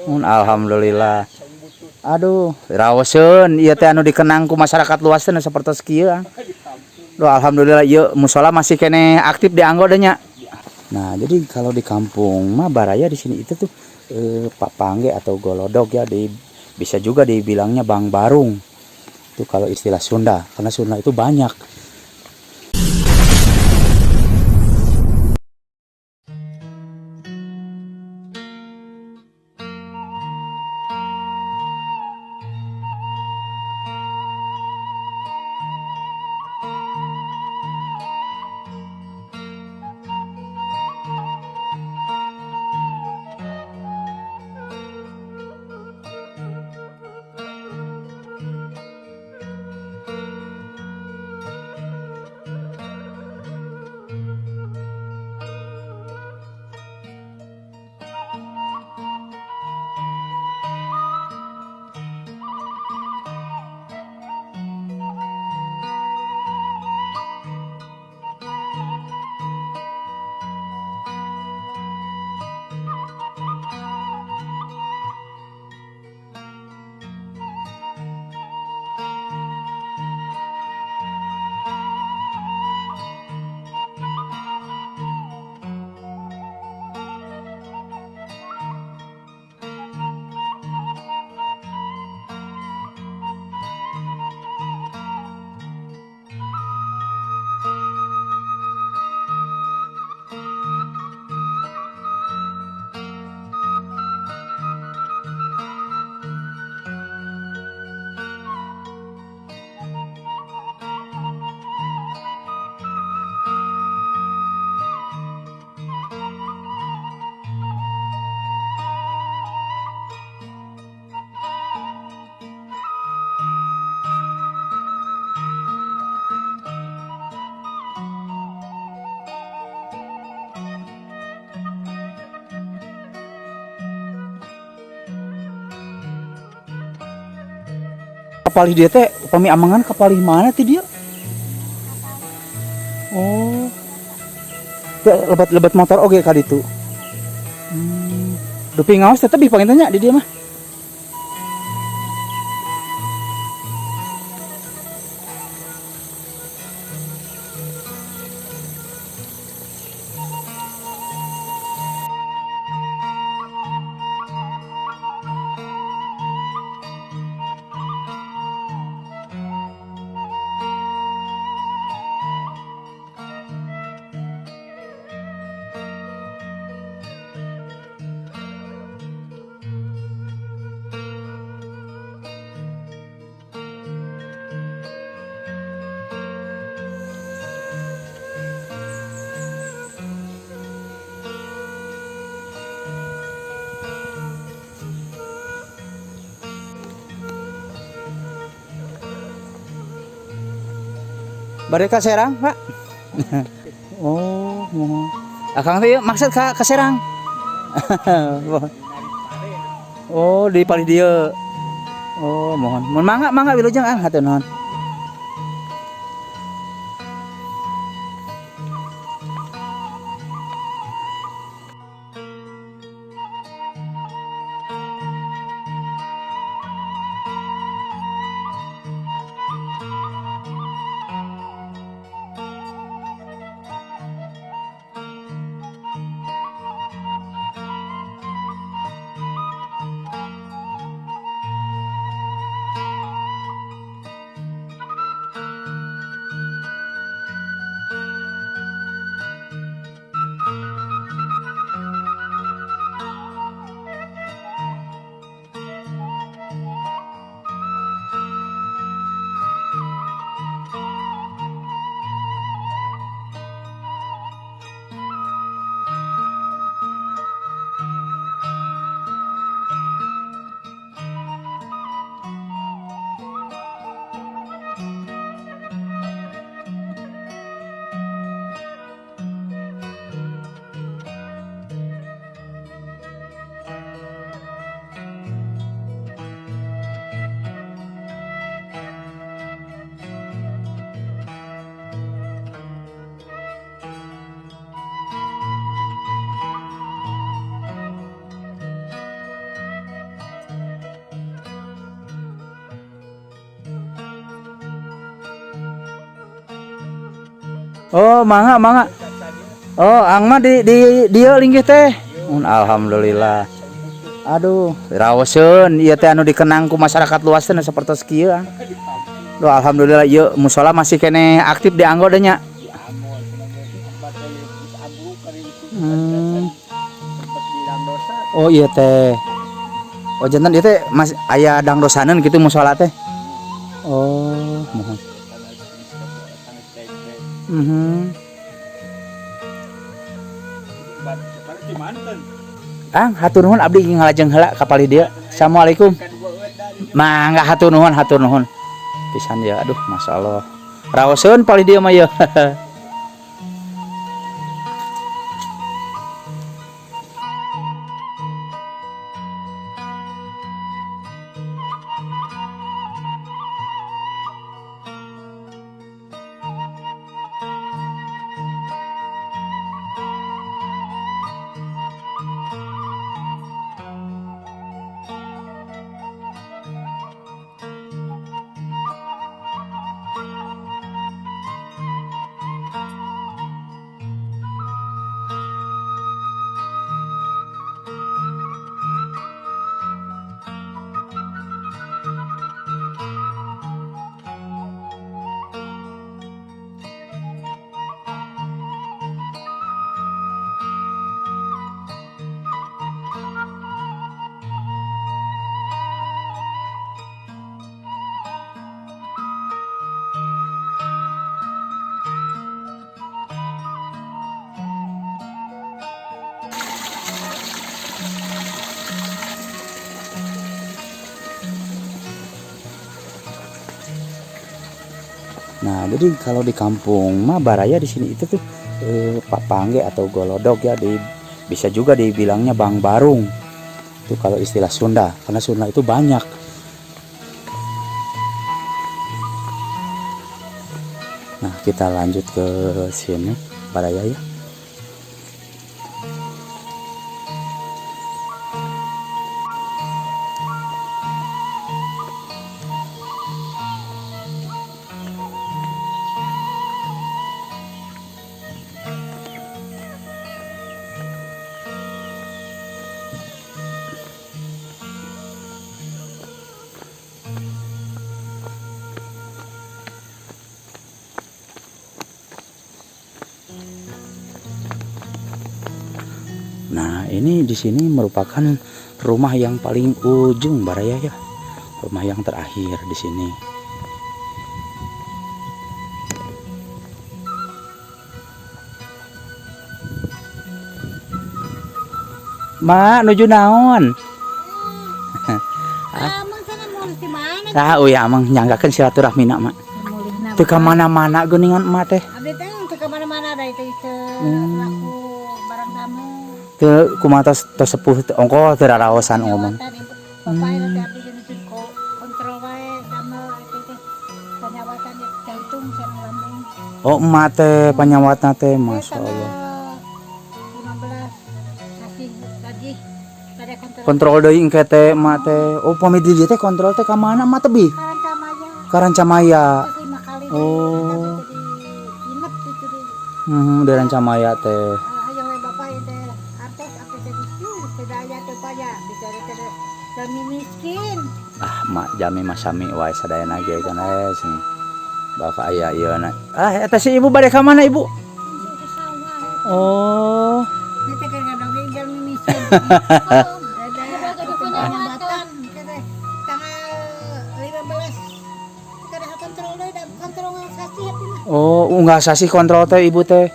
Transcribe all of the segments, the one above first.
Alhamdulillah. Aduh, raoseun ieu teh anu dikenang ku masyarakat luas teh nu sapertos kieu. Duh, alhamdulillah ieu musola masih keneh aktif dianggo deh nya. Nah, jadi kalau di kampung mah baraya di sini itu tuh papangge atau golodog ya, bisa juga dibilangnya Bang Barung. Itu kalau istilah Sunda, karena Sunda itu banyak. Kapalih dia teh upami amengan kapalih mana ti dia? Oh. Teh lebat-lebat motor oge ka ditu. Dupi ngaos teh tebih panginten nya di dieu mah. Bade ka Serang, Pak? Oh, mohon. Akang teh maksud ka Serang. Oh, di palih dieu. Oh, mohon. Mun mangga mangga wilujeng ah hatur nuhun. Oh, mangga mangga. Oh, Ang mah di dieu linggih teh. Alhamdulillah. Aduh, raoseun ieu teh anu dikenang ku masyarakat luas teh sapertos kieu, Ang. Duh, alhamdulillah ieu musola masih keneh aktif dianggo deh nya. Oh iya teh. Oh janten ieu teh mas aya dangdosaneun kitu musola teh. Oh, mohon. Ang, hatur nuhun abdi ngalajeng heula ka palih dieu. Assalamualaikum. Mangga hatur nuhun, hatur nuhun. Pisan ya, aduh masyaallah. Raoseun palih dieu mah ieu. Nah, jadi kalau di kampung mah baraya di sini itu tuh papangge atau golodog ya, bisa juga dibilangnya bang barung. Itu kalau istilah Sunda, karena Sunda itu banyak. Nah, kita lanjut ke sini baraya ya. Nah, ini di sini merupakan rumah yang paling ujung baraya ya. Rumah yang terakhir di sini. Ma, nuju naon? Amang sana mulih di mana? Tah, uya amang nyanggakeun silaturahmina, Mak. Mulihna. Teu ka mana-mana geuningan emak teh. Abdi teh teu ka mana-mana da itu laku barang tamu. Teu kumaha tos tos sepuh teu ongkoh teu raraosan ngomong. Bapak ini teh abdi jeung kontrol wae damel itu teh panyawatan jantung sareng lambung. Oh, emak teh panyawatna teh, Masya Allah. 15 sasih lagi pada kontrol. Kontrol deui engke teh emak teh. Oh, pami di dieu teh kontrol teh ka mana emak tebih? Karancamaya. Karancamaya. 5 kali. Oh. Jadi inep itu di. Di Rancamaya teh. Ayo we bapak ieu teh artos apa teh sedaya teh paya bicara teh kami miskin. Ah, mak jami mah sami wae sadayana ge kan sing baka aya ieu na. Ah, eta si ibu bade ka mana ibu? Oh. Ini teh keur ngadongeng jalmi miskin. Penyewatan tanggal 15 kada kontrol deui da kontrol sasih abdi mah. Oh, unggal sasih kontrol teh ibu teh.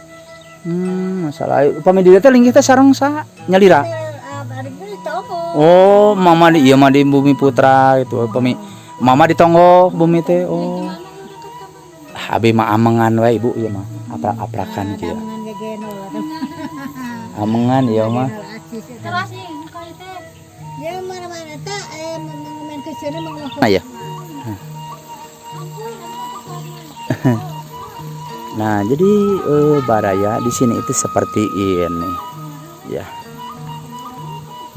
Masalah. Upami di dieu teh linggih teh sareng saha? Nyalira. Oh, mama di ieu mah di Bumi Putra gitu. Upami mama di Tonggoh Bumi teh. Oh. Ah, abi mah amengan wae ibu ieu mah. Aprak-aprakan kieu. Amengan ieu mah. Terus ya mana-mana tak main ke sini mau. Nah, ya. Nah, jadi baraya di sini itu seperti ini. Ya.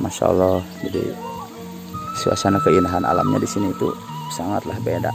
Masya Allah. Jadi suasana keindahan alamnya di sini itu sangatlah beda.